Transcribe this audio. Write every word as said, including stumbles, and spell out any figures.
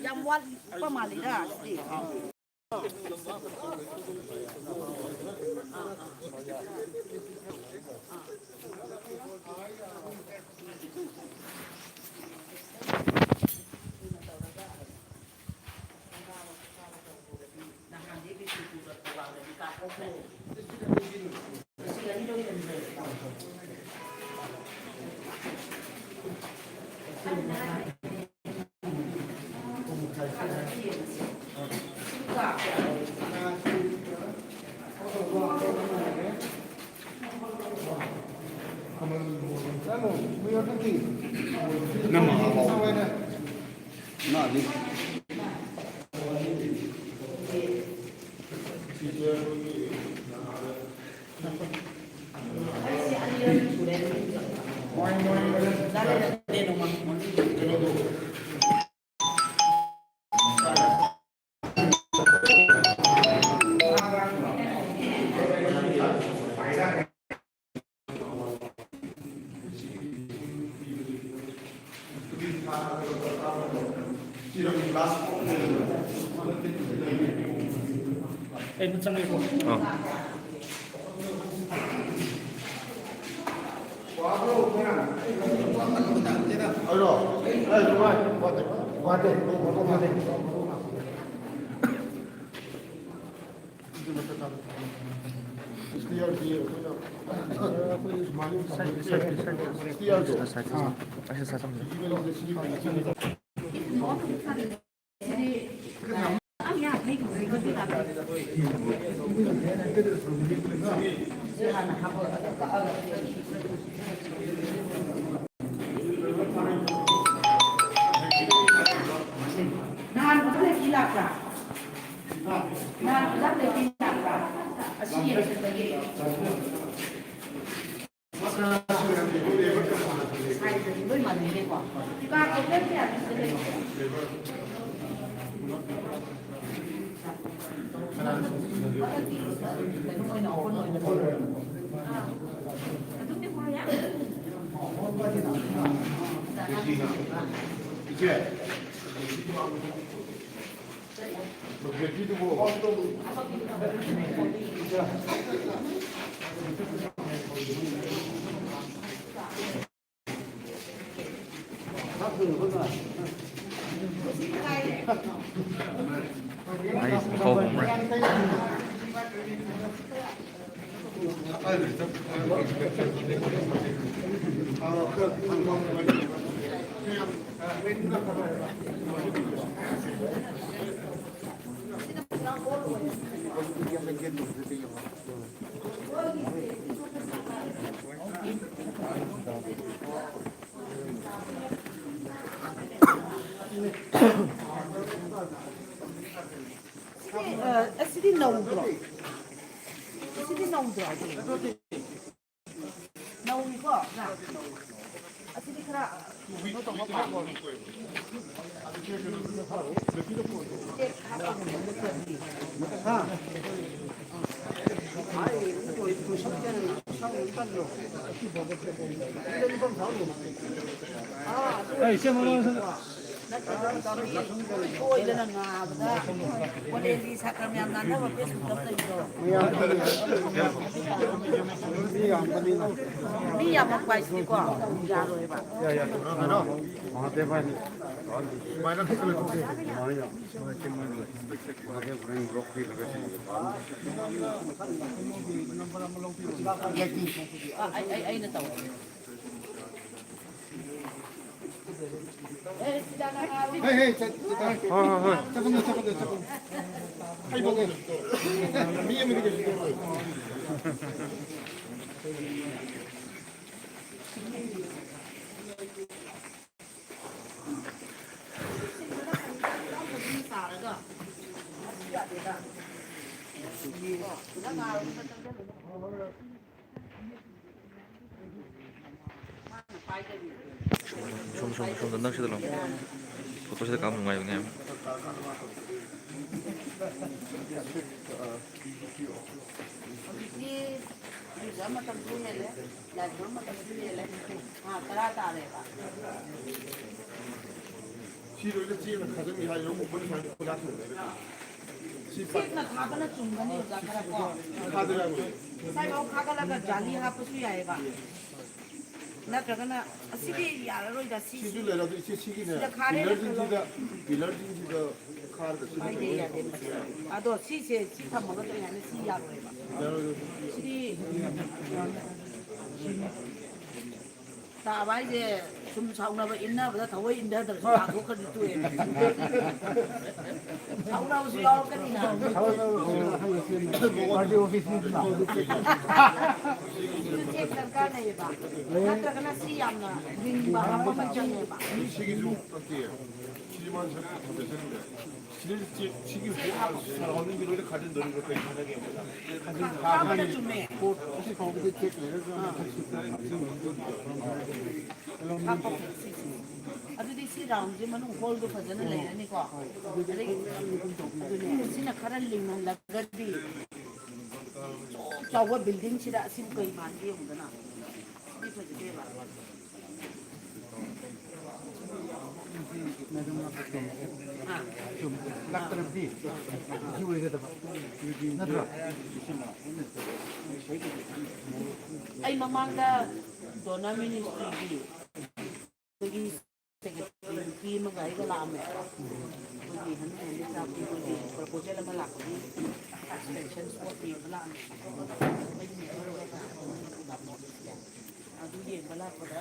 Yam watlipa maleida, sidi. Ai, kau bom re. Sidi, eh, sidi naodra. Sidi naodra. Naoiko, na. Sidi khara. Ei, se mama, se. Koilana ngabda. Koilali sakram yamna na wa pesu dam dai do. Mi yampai siko. Yaroiva. Ya, ya. Ano. Ai, ai, ai, na tau. Hey, hey, chat, chat. Hoi, hoi, hoi. Chat, chat, chat, chat. Hey, bang. Mi, mi, mi. Shom, shom, shom, shom, shom, shom, shom, shom, shom. Photo sida kam nungai ngai. ꯍꯧꯖꯤꯛꯇꯤ ꯏꯔꯨꯖ ꯃꯇꯝꯁꯨ ꯍꯦꯜꯂꯦ, ꯂꯥꯏ ꯈꯨꯔꯨꯝ ꯃꯇꯝꯁꯨ ꯍꯦꯜꯂꯦ꯫ ꯉꯥꯏꯍꯥꯛ ꯇꯔꯥ ꯇꯥꯔꯦꯕ꯫ ꯁꯤ ꯂꯣꯏꯅ ꯆꯦꯛꯅ ꯈꯥꯖꯤꯟꯒꯦ ꯍꯥꯏꯔꯣ? ꯁꯤ ꯆꯦꯛꯅ ꯈꯥꯕꯅ ꯆꯨꯝꯒꯅꯤ, ꯑꯣꯖꯥ, ꯈꯔ ꯀꯣ꯫ ꯈꯥꯗ꯭ꯔꯥ? ꯉꯁꯥꯏꯐꯥꯎ ꯈꯥꯒꯠꯂꯒ ꯖꯥꯂꯤ ꯍꯥꯞꯄꯁꯨ ꯌꯥꯏꯌꯦꯕ꯫ ꯅꯠꯇ꯭ꯔꯒꯅ ꯑꯁꯤꯗꯤ ꯌꯥꯔꯔꯣꯏꯗ, ꯁꯤ, ꯁꯤꯁꯨ ꯂꯩꯔꯦ, ꯑꯗꯨ ꯏꯆꯦ ꯁꯤꯒꯤꯅꯦ꯫ ꯁꯤꯗ ꯈꯥꯔꯦꯅ ꯄꯤꯂꯔꯁꯤꯡꯁꯤꯗ, ꯈꯜꯂꯣ꯫ ꯄꯤꯂꯔꯁꯤꯡꯁꯤꯗ ꯈꯥꯔꯒ ꯁꯤꯗ ꯍꯣꯏꯅꯦ, ꯌꯥꯗꯦ꯫ ꯑꯗꯣ ꯁꯤꯁꯦ, ꯁꯤ ꯊꯝꯃꯒ ꯀꯩ ꯍꯥꯏꯅꯤ, ꯁꯤ ꯌꯥꯔꯣꯏꯕ꯫ ꯌꯥꯔꯣꯏ꯫ ꯁꯤꯗꯤ ꯇꯥꯕ ꯍꯥꯏꯁꯦ ꯁꯨꯝ ꯁꯥꯎꯅꯕ ꯏꯟꯅꯕꯗ ꯊꯑꯣꯏ ꯏꯟꯊꯗ꯭ꯔꯁꯨ ꯇꯥꯊꯣꯛꯈ꯭ꯔꯗꯤ ꯇꯣꯛꯑꯦ꯫ ꯁꯥꯎꯅꯕꯁꯨ ꯌꯥꯎꯔꯛꯀꯅꯤꯅ꯫ ꯄꯥꯔꯇꯤ ꯑꯣꯐꯤꯁꯅꯤꯗꯅ꯫ ꯁꯤꯁꯨ ꯆꯦꯛ ꯗꯔꯀꯥꯔ ꯂꯩꯌꯦꯕ꯫ ꯅꯠꯇ꯭ꯔꯒꯅ ꯁꯤ ꯌꯥꯝꯅ ꯂꯤꯡꯕ ꯑꯃ ꯆꯪꯉꯦꯕ꯫ ꯁꯤꯒꯤꯁꯨ ꯅꯠꯇꯦ꯫ ꯁꯤꯗꯤ ꯃꯥꯅ ꯁꯛ ꯐꯖꯁꯤꯟꯗꯦ꯫ ꯁꯤꯗ ꯆꯦꯛ, ꯁꯤꯒꯤ ꯍꯧꯖꯤꯛ ꯁꯔꯥꯎꯟꯗꯤꯡꯒꯤ ꯂꯣꯏꯅ ꯈꯥꯖꯤꯟꯗꯣꯔꯤꯕ꯭ꯔꯥ ꯀꯩ ꯈꯟꯅꯒꯦ ꯍꯥꯏꯕꯗ? ꯈꯥꯕꯅ ꯆꯨꯝꯃꯦ꯫ ꯄꯣꯠ ꯑꯁꯤ ꯐꯥꯎꯕꯗꯤ ꯆꯦꯛ ꯂꯩꯔꯒ ꯍꯥꯞꯄ ꯁꯤ, ꯁꯤ꯫ ꯑꯗꯨꯗꯤ ꯁꯤ ꯔꯥꯎꯟꯁꯦ ꯃꯅꯨꯡ ꯍꯣꯜꯗꯣ ꯐꯖꯅ ꯂꯩꯔꯅꯤꯀꯣ꯫ ꯑꯗꯒꯤ ꯑꯗꯨꯅꯦ, ꯁꯤꯅ ꯈꯔ ꯂꯤꯡꯍꯜꯂꯒꯗꯤ ꯆꯥꯎꯕ ꯕꯤꯜꯗꯤꯡꯁꯤꯗ ꯑꯁꯤ ꯀꯩ ꯃꯥꯟꯒꯦ ꯌꯦꯡꯉꯨꯗꯅ꯫ ꯁꯤꯗꯤ ꯐꯖꯗꯦꯕ꯫ ꯂꯥꯛꯇ꯭ꯔꯕꯗꯤ ꯁꯤ ꯑꯣꯏꯒꯗꯕ ꯅꯠꯇ꯭ꯔꯣ? ꯑꯩ ꯃꯃꯥꯡꯗ ꯗꯣꯅꯔ ꯃꯤꯅꯤꯁꯇ꯭ꯔꯤꯒꯤ ꯑꯩꯈꯣꯏꯒꯤ ꯁꯦꯀ꯭ꯔꯦꯇꯔꯤ ꯅꯨꯄꯤ ꯑꯃꯒ ꯑꯩꯒ ꯂꯥꯛꯑꯝꯃꯦ꯫ ꯑꯩꯈꯣꯏꯒꯤ ꯍꯅꯨ ꯍꯅꯨ ꯆꯥꯕꯒꯤ ꯑꯩꯈꯣꯏꯒꯤ ꯄ꯭ꯔꯄꯣꯖꯦꯜ ꯑꯃ ꯂꯥꯛꯄꯒꯤ ꯁꯁꯄꯦꯟꯁꯟ ꯁ꯭ꯄꯣꯠ ꯌꯦꯡꯕ ꯂꯥꯛꯑꯝꯃꯦ꯫ ꯑꯗꯨ ꯌꯦꯡꯕ ꯂꯥꯛꯄꯗ